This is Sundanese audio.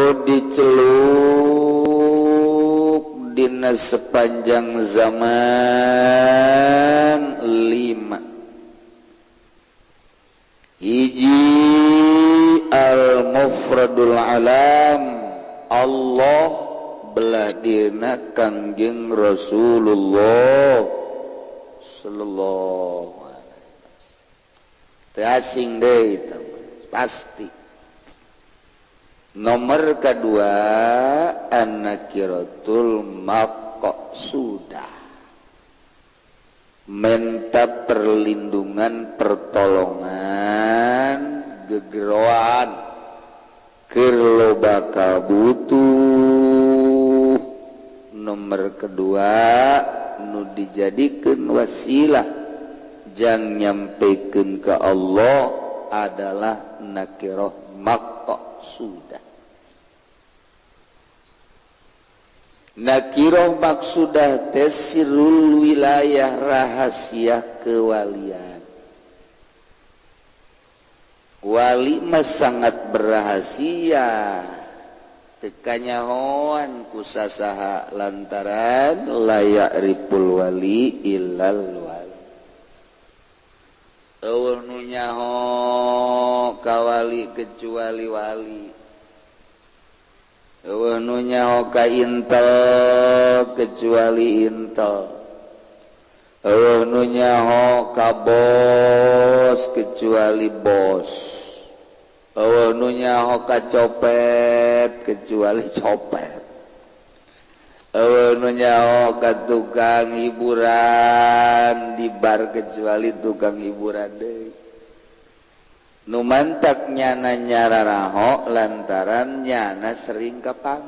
Nu diceluk dina sepanjang zaman lima. Hiji, al-mufradul alam, Allah, belah dina Kangjeng Rasulullah sallallahu alaihi wasallam. Teu asing deui itu pasti. Nomor kedua, an-nakiratul maqsudah, menta perlindungan, pertolongan, gegeroan keur loba kabutuh. Nomor kedua nu dijadikan wasilah jang nyampekeun ke Allah adalah nakiroh maqsudah. Nakiroh maksudah teh sirrul wilayah, rahasia kewalian. Wali mah sangat berrahasia, teu kanyahoan ku sasaha, lantaran la ya'riful wali illal wali. Euweuh nu nyaho ka wali kecuali wali. Euweuh nu nyaho ka intel kecuali intel. Euweuh nu nyaho ka bos kecuali bos. Euweuh nu nyaho ka copet kecuali copet. Euweuh nu nyaho ka tukang hiburan di bar kecuali tukang hiburan deui. Nu mantak nyana nyararaho lantaran nyana sering kapanggih.